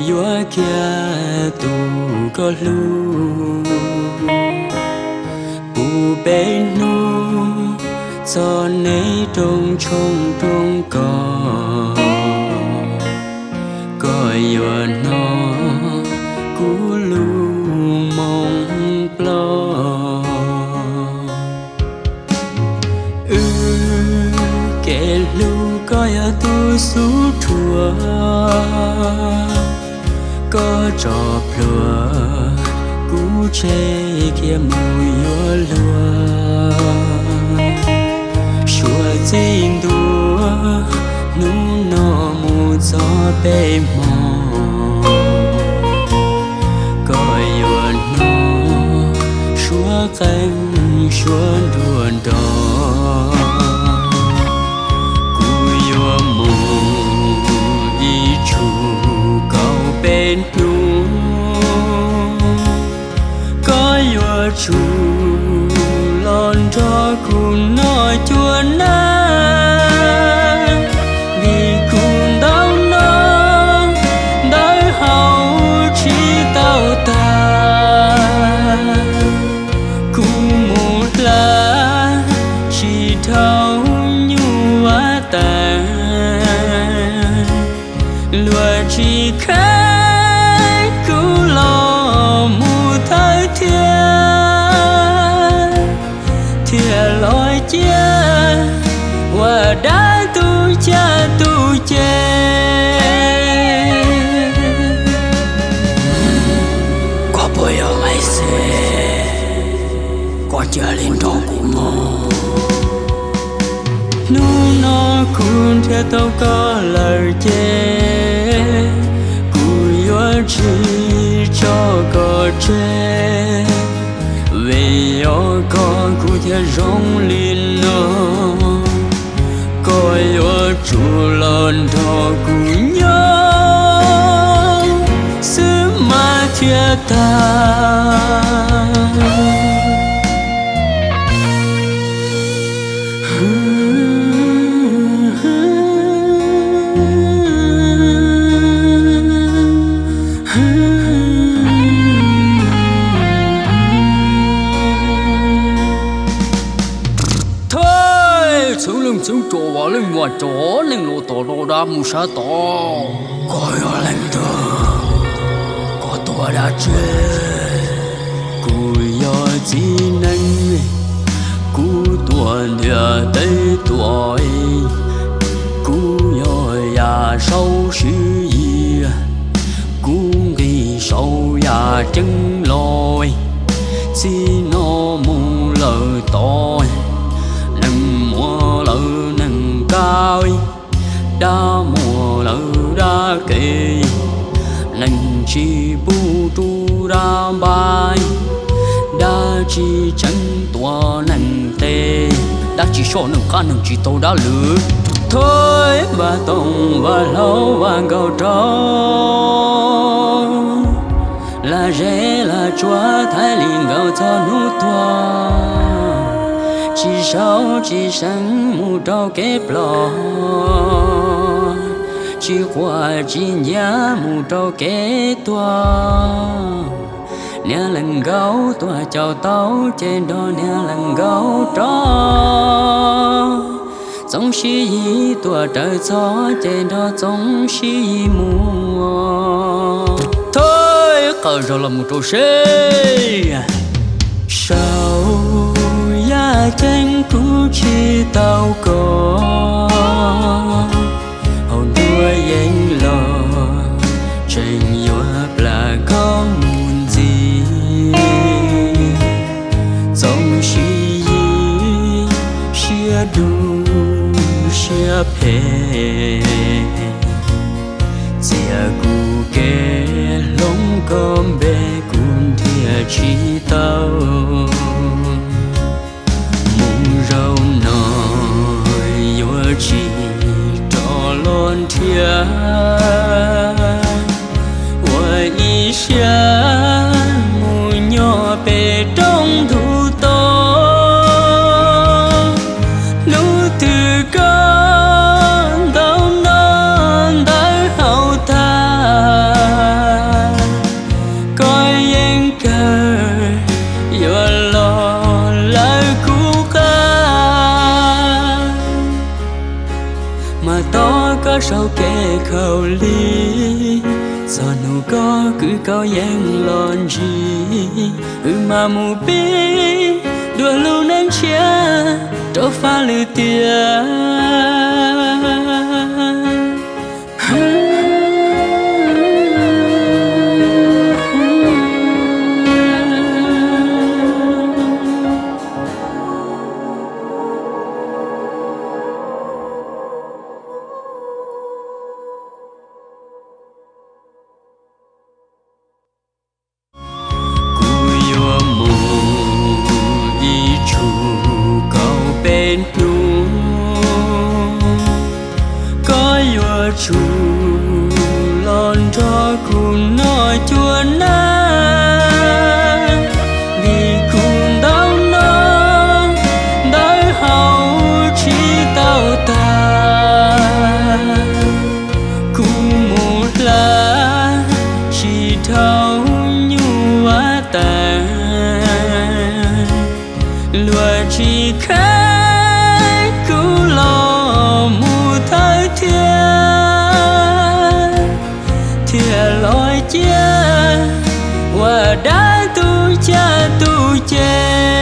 yuav kiag tus koj hlub. Puv peb hnub txog neb rooj tshoob rooj kos, koj yuav hnov kuv lub moo ploj. Wb kev hlub koj yog tus xub dhuav, koj tso plhuav kuv tseg kiag mus yuav luag. Suav txij ntua hnub no mus txog peb hmo, koj yuav hnov suab qeej suab nruab nrog. Kuv yuav mus ib tshum kaum peb hnub, koj yuav tsum los nrog kuv noj cua nag. Vim kuv ntau no ntawv haus tsis tau tag, kuv mus hla tsis dhau nyuj vaj tas. Luag tsis kheev kuv los mus thawj thiab, thiaj los cia ua dab tu caj tu ces. Koj puas yog Maiv Xes? Koj cia li nrog kuv mus. Hnub no kuv nrhiav tau koj lawm ces kuv yuav tsis tso koj tseg. Vim yog koj kuv thiaj zoo li no, koj yuav tsum los nrog kuv nyob xwb mas thiaj tag. Thawj, txhua leej txhua tus, vam leej vam tso, neeg los tom los dab mus sab tod. Koj yog leej twg? Koj tuaj dab tsi? Kuv yog txiv neej, kuv tuaj ntiaj teb tuaj. Kuv yog yaj saub Siv Yis, kuv nqis saum yaj ceeb los. Txij no mus lawm tod, neeg muaj lawm neeg kab, dab muaj lawm dab kev, neeg tsis pub rub dab npab. Dab tsis tseev tuam neeg tes, dab tsis soj neeg qab, neeg tsis tau dab lwm. Thawj, vaj toog vaj hlau vaj nkaus rau, lag zeb lag tsuag thaij li nkaus txog hnub tuag. Tsis sau tsis seev mus rau kev ploj, tsis quaj tsis nciab mus rau kev tuag. Niag leej nkaub tuaj caum tau ces nrog niag leej nkaub rov. Txoov Siv Yis tuaj raws txog ces nrog Txoov Siv Yis mus. Thawj, qaws zog los mus rau seb. Saum yaj ceeb kuv tsis tau kov, hauv nruab yeeb los tseem yuav plam koj mus ntxiv. Txoov Siv Yis siab dub siab phem, txiav kuv kev hloov koj npe kuv nrhiav tsis tau. Mus zaum no yuav tsis rov los nrhiav, ua ib siab mus nyob pem roob ntug to. Hnub twg koj ntau no ntawv haus tag, Mas tos koj sau kev khaum lig, txog hnub koj kwv koj yeej los ntsib, wb mam mus pib dua lub neej tshiab rau faj lwm tiam. Kuv yuav mus ib tsug kaum peb hnub, koj yuav tsum los nrog kuv noj cua nab, vim kuv ntau no ntawv hauv tsis tau tag. Kuv mus hla tsis dhau nyuam vaj tas, luag tsis kheev kuv los mus thawj thiab, thiaj los cia ua dab tu caj tu ceg.